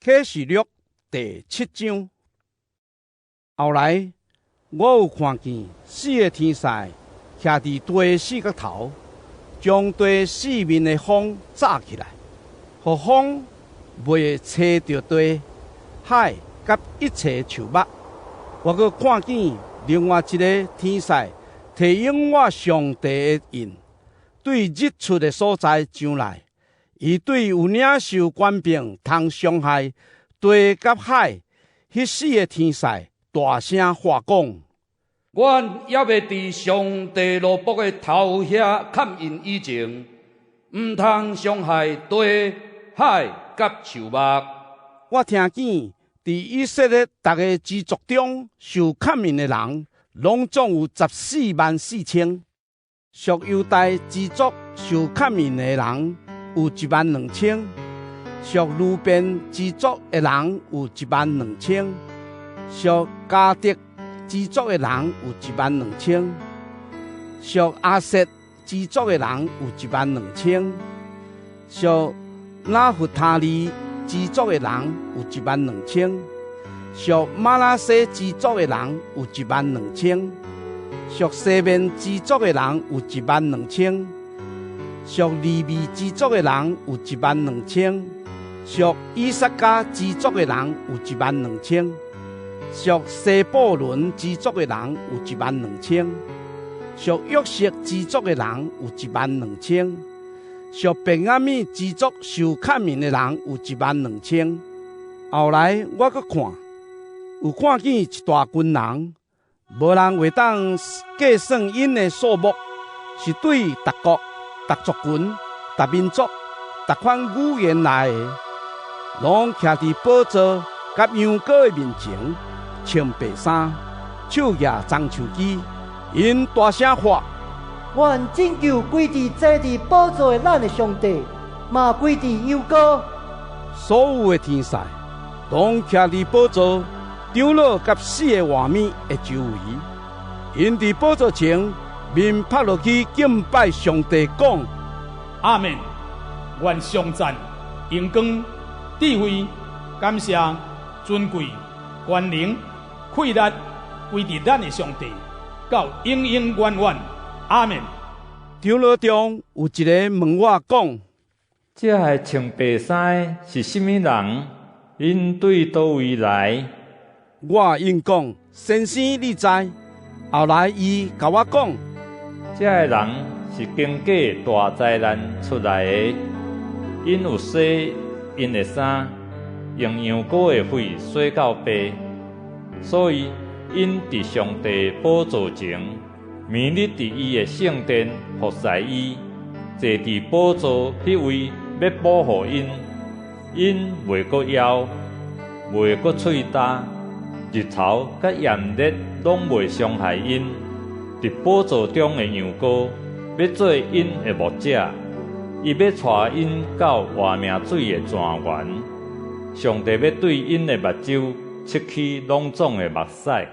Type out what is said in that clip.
啟示錄第七章。後來，我有看見四个天使徛佇地四角頭，將地四面的風罩起來，予風袂吹著地、海佮一切樹木。我閣看見另外一个天使提永活上帝的印，對日出的所在上來。伊對有領受權柄通傷害地佮海，彼四个天使大聲喊講：阮猶未佇上帝奴僕的頭遐蓋印以前，毋通傷害地、海佮樹木。我聽見佇以色列逐个支族中受蓋印的人，攏總有144,000。屬猶大支族受蓋印的人有12,000，屬流便支族的人有12,000，屬迦得支族的人有一萬兩千，屬亞設支族的人有一萬兩千，屬拿弗他利支族的人有一萬兩千，屬瑪拿西支族的人有一萬兩千，屬西緬支族的人有一萬兩千，屬利未支族的人有一萬兩千，屬以薩迦支族的人有一萬兩千，屬西布倫支族的人有一萬兩千，屬約瑟支族的人有一萬兩千，屬便雅憫支族受蓋印的人有一萬兩千。後來我閣看，有看見一大群人，無人會當計算𪜶的數目，是對逐國、逐族群、逐民族、逐款語言來的，攏徛佇寶座佮羊羔的面前，穿白衫，手舉棕樹枝，𪜶大聲喊：願拯救歸佇坐佇寶座的咱的上帝，嘛歸佇羊羔。所有的天使攏徛佇寶座、長老佮四个活物的周圍，𪜶佇寶座前面拍落去敬拜上帝，講：阿們，願頌讚、榮光、智慧、感謝、尊貴、權能、氣力，歸佇咱的上帝，到永永遠遠。阿們。長老中有一個問我講：這个穿白衫的是啥物人？𪜶對佗位來？我應講：先生，你知。後來伊共我講：這个人是經過大災難出來的，𪜶有洗𪜶的衫，用羊羔的血洗到白，所以𪜶佇上帝寶座前，暝日佇伊的聖殿服侍伊，坐佇寶座彼位欲保護𪜶，𪜶袂閣枵，袂閣喙焦，日頭佮炎熱攏袂傷害𪜶。佇寶座中的羊羔欲做𪜶的牧者，伊欲帶𪜶到活命水的泉源。上帝欲對𪜶的目睭拭去攏總的目屎。